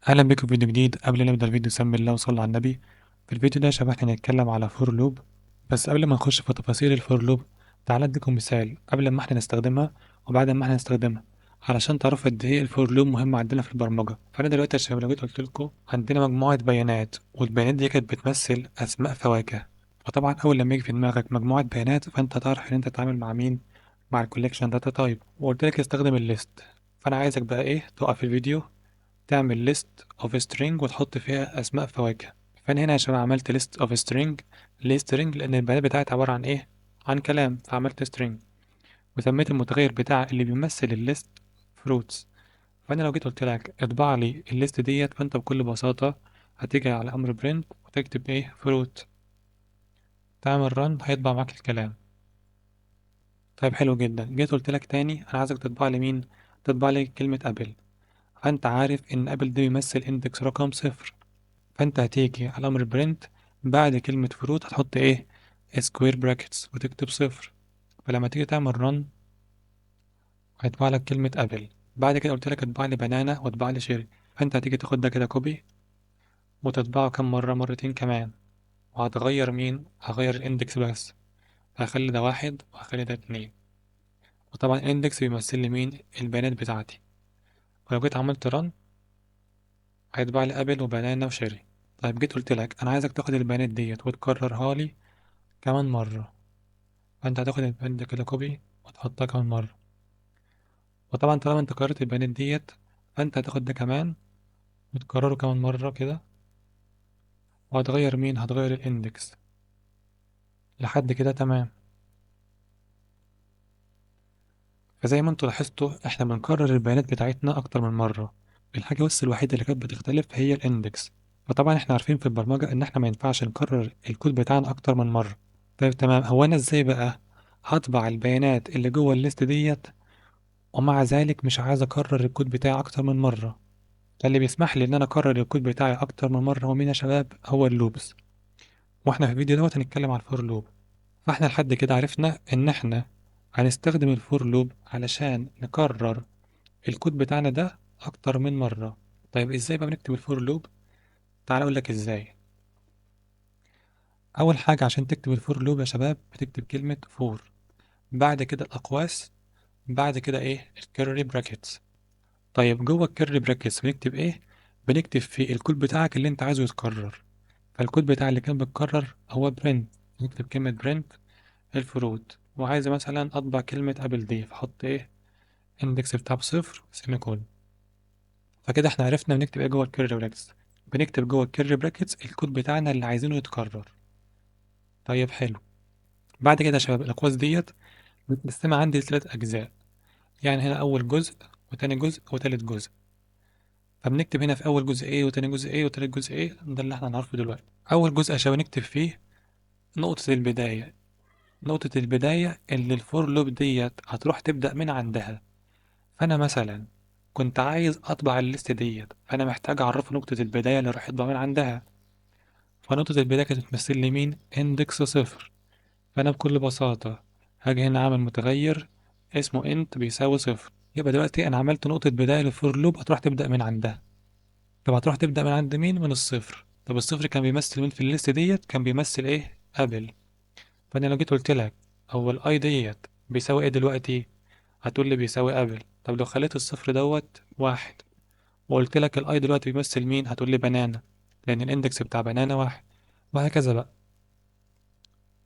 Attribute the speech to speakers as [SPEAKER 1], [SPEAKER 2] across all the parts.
[SPEAKER 1] اهلا بكم في فيديو جديد. قبل ما نبدا الفيديو سمي الله وصلى على النبي. في الفيديو ده يا شباب احنا هنتكلم على for loop، بس قبل ما نخش في تفاصيل ال for loop تعالى اديكم مثال قبل ما احنا نستخدمها وبعد ما احنا نستخدمها علشان تعرفوا قد ايه ال for loop مهم عندنا في البرمجة. فانا دلوقتي يا شباب لو جيت قلت لكم عندنا مجموعة بيانات، والبيانات دي كانت بتمثل اسماء فواكه، فطبعا اول لما يجي في دماغك مجموعة بيانات فانت تعرف ان انت تتعامل مع مين، مع ال collection data type. وقلت لك استخدم ال list، فانا عايزك بقى ايه، توقف الفيديو تعمل list of string وتحط فيها اسماء فواكه. فانا هنا يا شباب عملت list of string. ليه string؟ لان البيانات بتاعتي عبارة عن ايه، عن كلام، فعملت string وسميت المتغير بتاع اللي بيمثل ال list fruits. فانا لو جيت قلت لك اطبع لي ال list ديت، فانت بكل بساطة هتيجي على امر print وتكتب ايه، fruit، تعمل run هيطبع معاك الكلام. طيب حلو جدا. جيت قلت لك تاني انا عايزك تطبع لي مين، تطبع لي كلمة apple. فانت عارف ان apple ده بيمثل index رقم 0، فانت هتيجي على امر print بعد كلمة fruit هتحط ايه، square brackets وتكتب 0. فلما تيجي تعمل run هيطبع لك كلمة apple. بعد كده قلت لك اطبع لي banana واطبع لي cherry، فانت هتيجي تاخد ده كده copy وتطبعه كم مرة، مرتين كمان، وهتغير مين، هغير ال index بس، هخلي ده 1 وهخلي ده 2، وطبعا ال index بيمثل لي مين، البيانات بتاعتي. ولو جيت عملت run هيطبع لي apple و banana و cherry. طيب جيت قلت لك انا عايزك تاخد البيانات ديت وتكررها لي كمان مرة، فانت هتاخد البيانات دي كده copy وتحطها كمان مرة، وطبعا طالما انت كررت البيانات ديت فانت هتاخد ده كمان وتكرره كمان مرة كده، وهتغير مين، هتغير ال index لحد كده تمام. فزي ما انتوا لاحظتوا احنا بنكرر البيانات بتاعتنا اكتر من مرة، الحاجة بس الوحيدة اللي كانت بتختلف هي ال index. فطبعا احنا عارفين في البرمجة ان احنا ما ينفعش نكرر الكود بتاعنا اكتر من مرة. طيب تمام، هو انا ازاي بقى هطبع البيانات اللي جوه ال list ديت ومع ذلك مش عايز اكرر الكود بتاعي اكتر من مرة؟ فاللي بيسمح لي ان انا اكرر الكود بتاعي اكتر من مرة هو مين يا شباب؟ هو ال loops. واحنا في الفيديو دوت هنتكلم على ال for loop. فاحنا لحد كده عرفنا ان احنا هنستخدم ال for loop علشان نكرر الكود بتاعنا ده اكتر من مرة. طيب ازاي بقى بنكتب ال for loop؟ تعال اقول لك ازاي. اول حاجة عشان تكتب ال for loop يا شباب بتكتب كلمة for، بعد كده الاقواس، بعد كده ايه، ال curly brackets. طيب جوه ال curly brackets بنكتب ايه؟ بنكتب في الكود بتاعك اللي انت عايزه يتكرر. فالكود بتاع اللي كان بيتكرر هو print، نكتب كلمة print ال fruit، وعايز مثلا اطبع كلمة apple دي، فحط ايه، index بتاع بصفر semicolon. فكده احنا عرفنا بنكتب ايه جوه ال curly brackets. بنكتب جوه ال curly brackets الكود بتاعنا اللي عايزينه يتكرر. طيب حلو. بعد كده يا شباب الاقواس ديت متقسمة عندي لتلات اجزاء، يعني هنا اول جزء وتاني جزء وتالت جزء. فبنكتب هنا في اول جزء ايه وتاني جزء ايه وتالت جزء ايه، ده اللي احنا هنعرفه دلوقتي. اول جزء يا شباب نكتب فيه نقطة البداية، نقطة البداية اللي ال for loop ديت هتروح تبدأ من عندها. فأنا مثلا كنت عايز أطبع ال list ديت، فأنا محتاج أعرف نقطة البداية اللي راح يطبع من عندها. فنقطة البداية كانت بتمثل لي مين؟ index 0. فأنا بكل بساطة هاجي هنا أعمل متغير اسمه int بيساوي 0. يبقى دلوقتي أنا عملت نقطة بداية لل for loop هتروح تبدأ من عندها. طب هتروح تبدأ من عند مين؟ من الصفر. طب الصفر كان بيمثل مين في ال list ديت؟ كان بيمثل إيه؟ apple. فأنا لو جيت قلت لك هو ال i ديت بيساوي إيه دلوقتي؟ هتقول لي بيساوي apple. طب لو خليت الصفر دوت 1 وقلت لك ال i دلوقتي بيمثل مين؟ هتقول لي banana، لأن ال index بتاع banana 1، وهكذا بقى.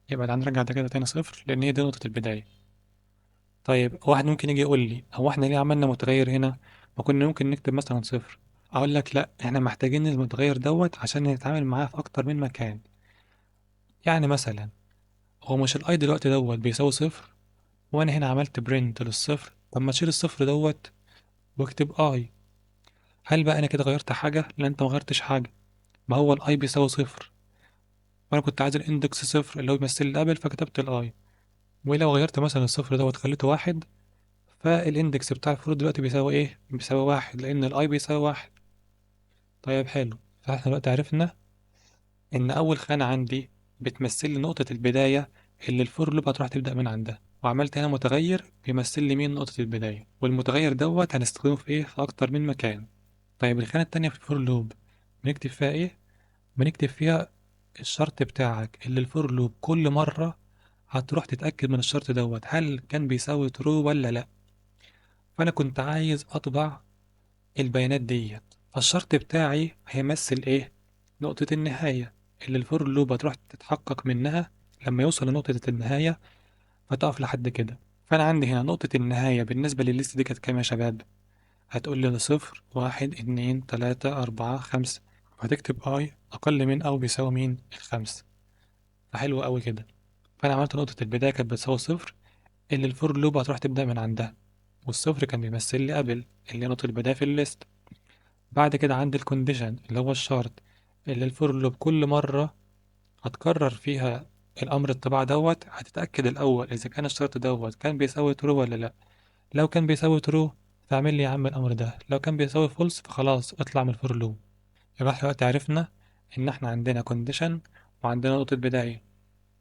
[SPEAKER 1] يبقى تعالى نرجع ده كده تاني 0 لأن هي دي نقطة البداية. طيب واحد ممكن يجي يقول لي هو احنا ليه عملنا متغير هنا؟ ما كنا ممكن نكتب مثلا 0. أقول لك لا، احنا محتاجين المتغير دوت عشان نتعامل معاه في أكتر من مكان. يعني مثلا هو مش ال i دلوقتي دوت بيساوي 0، وأنا هنا عملت print للصفر، طب ما تشيل الصفر دوت واكتب i. هل بقى أنا كده غيرت حاجة؟ لا، أنت ما غيرتش حاجة، ما هو ال i بيساوي 0، وأنا كنت عايز ال index 0 اللي هو بيمثل ال apple فكتبت ال i. ولو غيرت مثلا الصفر دوت خليته 1، فال index بتاع ال fruit دلوقتي بيساوي إيه؟ بيساوي 1، لأن ال i بيساوي 1. طيب حلو. فاحنا دلوقتي عرفنا إن أول خانة عندي بتمثل لي نقطة البداية اللي ال for loop هتروح تبدأ من عندها، وعملت هنا متغير بيمثل لي مين؟ نقطة البداية، والمتغير دوت هنستخدمه في إيه؟ في أكتر من مكان. طيب الخانة التانية في ال for loop بنكتب فيها ايه؟ بنكتب فيها الشرط بتاعك اللي ال for loop كل مرة هتروح تتأكد من الشرط دوت هل كان بيساوي true ولا لا. فأنا كنت عايز أطبع البيانات ديت، فالشرط بتاعي هيمثل ايه؟ نقطة النهاية اللي ال for loop هتروح تتحقق منها لما يوصل لنقطة النهاية، فتقف لحد كده. فأنا عندي هنا نقطة النهاية بالنسبة للل list دي كانت كام يا شباب؟ هتقول لي 0 1 2 3 4 5، وهتكتب i أقل من أو بيساوي مين؟ ال5. فحلو قوي كده. فأنا عملت نقطة البداية كانت بتساوي 0 اللي ال for loop هتروح تبدأ من عندها، والصفر كان بيمثل لي قبل اللي هي نقطة البداية في ال list. بعد كده عندي ال condition اللي هو الشرط اللي ال for loop كل مرة هتكرر فيها الأمر الطباعة دوت، هتتأكد الأول إذا كان الشرط دوت كان بيساوي true ولا لأ. لو كان بيساوي true فاعمل لي يا عم الأمر ده، لو كان بيساوي false فخلاص اطلع من ال for loop. يبقى احنا دلوقتي عرفنا إن احنا عندنا condition وعندنا نقطة بداية.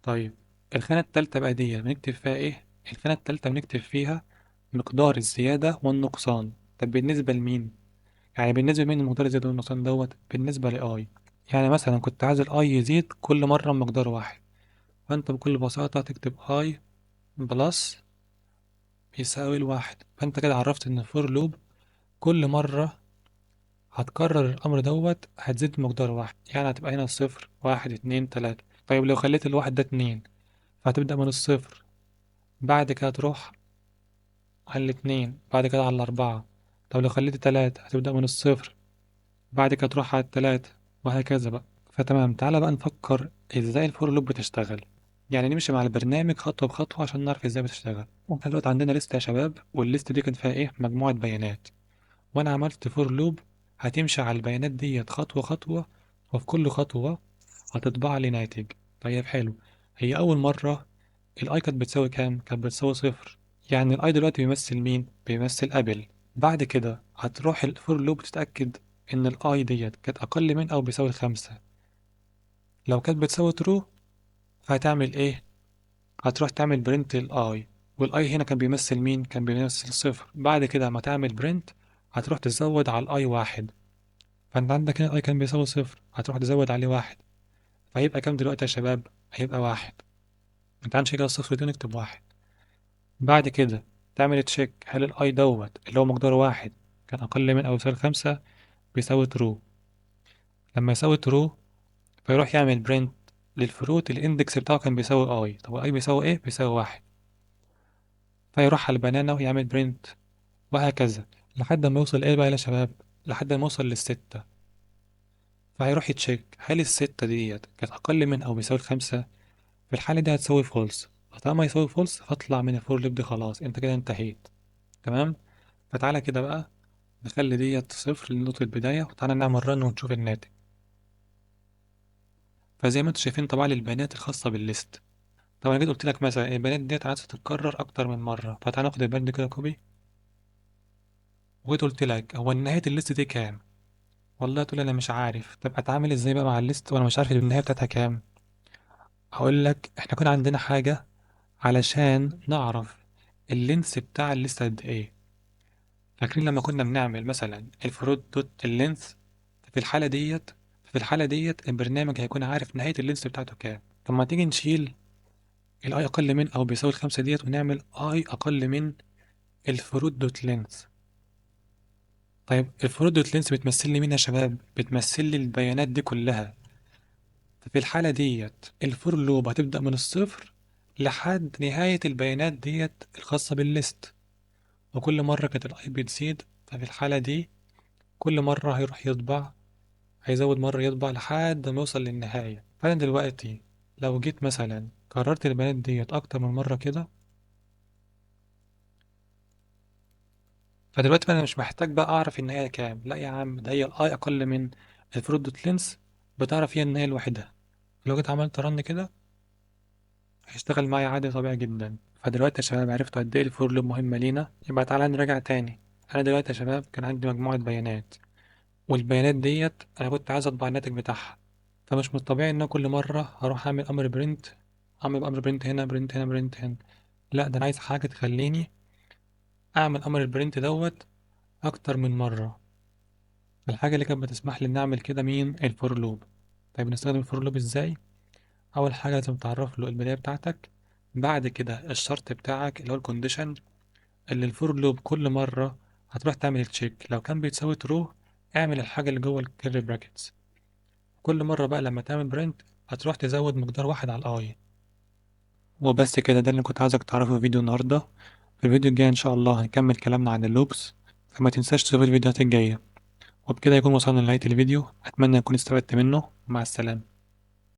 [SPEAKER 1] طيب الخانة التالتة بقى دي بنكتب فيها إيه؟ الخانة التالتة بنكتب فيها مقدار الزيادة والنقصان. طب بالنسبة لمين؟ يعني بالنسبة لمين مقدار الزيادة والنقصان دوت؟ بالنسبة ل i. يعني مثلا كنت عايز ال i يزيد كل مرة بمقدار واحد، فأنت بكل بساطة تكتب i plus بيساوي الواحد. فأنت كده عرفت إن ال for loop كل مرة هتكرر الأمر دوت هتزيد بمقدار واحد، يعني هتبقى هنا 0 1 2 3. طيب لو خليت الواحد ده 2 فهتبدأ من الصفر، بعد كده تروح على الاتنين، بعد كده على الأربعة. طب لو خليت 3 هتبدأ من الصفر، بعد كده تروح على التلاتة، وهكذا بقى. فتمام، تعالى بقى نفكر ازاي ال for loop بتشتغل، يعني نمشي مع البرنامج خطوة بخطوة عشان نعرف ازاي بتشتغل. احنا دلوقتي عندنا list يا شباب، وال list دي كان فيها ايه؟ مجموعة بيانات، وانا عملت for loop هتمشي على البيانات ديت خطوة خطوة، وفي كل خطوة هتطبع لي ناتج. طيب حلو، هي أول مرة ال i كانت بتساوي كام؟ كانت بتساوي 0، يعني ال i دلوقتي بيمثل مين؟ بيمثل apple. بعد كده هتروح ال for loop تتأكد إن ال i ديت كانت أقل من أو بيساوي 5. لو كانت بتساوي true فهتعمل إيه؟ هتروح تعمل print ال i، وال i هنا كان بيمثل مين؟ كان بيمثل 0. بعد كده ما تعمل print هتروح تزود على ال i 1، فانت عندك هنا ال i كان بيساوي 0، هتروح تزود عليه 1، فهيبقى كام دلوقتي يا شباب؟ هيبقى 1. انت عندك كده الصفر دي نكتب 1. بعد كده تعمل check هل ال i دوت اللي هو مقداره 1 كان اقل من او يساوي 5 بيساوي true. لما يساوي true فيروح يعمل print لل fruit ال index بتاعه كان بيساوي i. طب ال i بيساوي ايه؟ بيساوي 1. فيروح على ال banana ويعمل print، وهكذا لحد ما يوصل ايه بقى يا شباب؟ لحد ما يوصل لل6. فهيروح ي check هل ال6 ديت كانت اقل من او بيساوي 5. في الحالة دي هتساوي false، فطالما يساوي false فاطلع من ال for loop دي، خلاص انت كده انتهيت. تمام، فتعالى كده بقى نخلي ديت 0 لنقطة البداية، وتعالى نعمل run ونشوف الناتج. فزي ما انتم شايفين طبعا البيانات الخاصة بال list. طبعا انا جيت قلت لك مثلا البيانات ديت عايزة تتكرر أكتر من مرة، فتعالى ناخد البيانات دي كده copy، وجيت قلت لك هو نهاية ال list دي كام؟ والله تقول انا مش عارف. طب اتعامل ازاي بقى مع ال list وانا مش عارف النهاية بتاعتها كام؟ هقول لك احنا كنا عندنا حاجة علشان نعرف ال length بتاع ال list قد ايه. فاكرين لما كنا بنعمل مثلا ال fruit dot ال length؟ في الحالة ديت البرنامج هيكون عارف نهاية ال length بتاعته كام. طب ما تيجي نشيل ال i اقل من او بيساوي ال5 ديت ونعمل i اقل من ال fruit dot length. طيب ال fruit dot length بتمثل لي مين يا شباب؟ بتمثل لي البيانات دي كلها. ففي الحالة ديت ال for loop هتبدأ من الصفر لحد نهاية البيانات ديت الخاصة بال list، وكل مرة كانت ال i بتزيد. ففي الحالة دي كل مرة هيروح يطبع، هيزود مرة يطبع لحد ما يوصل للنهاية. فأنا دلوقتي لو جيت مثلا كررت البيانات ديت أكتر من مرة كده، فدلوقتي أنا مش محتاج بقى أعرف النهاية كام، لا يا عم ده هي ال i أقل من ال fruit dot length بتعرف هي النهاية لوحدها. لو جيت عملت run كده هيشتغل معايا عادي طبيعي جدا. فدلوقتي يا شباب عرفتوا قد ايه ال for loop مهمة لينا. يبقى تعالى نراجع تاني. أنا دلوقتي يا شباب كان عندي مجموعة بيانات، والبيانات ديت أنا كنت عايز أطبع الناتج بتاعها، فمش من الطبيعي إن أنا كل مرة هروح أعمل أمر print، أعمل أمر print هنا print هنا print هنا، لا ده أنا عايز حاجة تخليني أعمل أمر ال print دوت أكتر من مرة. الحاجة اللي كانت بتسمح لي إن أعمل كده مين؟ ال for loop. طيب نستخدم ال for loop إزاي؟ أول حاجة لازم تعرف له البداية بتاعتك، بعد كده الشرط بتاعك اللي هو ال condition اللي ال for loop كل مرة هتروح تعمل check، لو كان بيتساوي true اعمل الحاجة اللي جوه ال curly brackets. كل مرة بقى لما تعمل print هتروح تزود مقدار واحد على ال i. وبس كده، ده اللي كنت عايزك تعرفه في فيديو النهاردة. في الفيديو الجاي إن شاء الله هنكمل كلامنا عن ال loops، فما تنساش تشوف الفيديوهات الجاية. وبكده يكون وصلنا لنهاية الفيديو، أتمنى أكون استفدت منه. مع السلامة.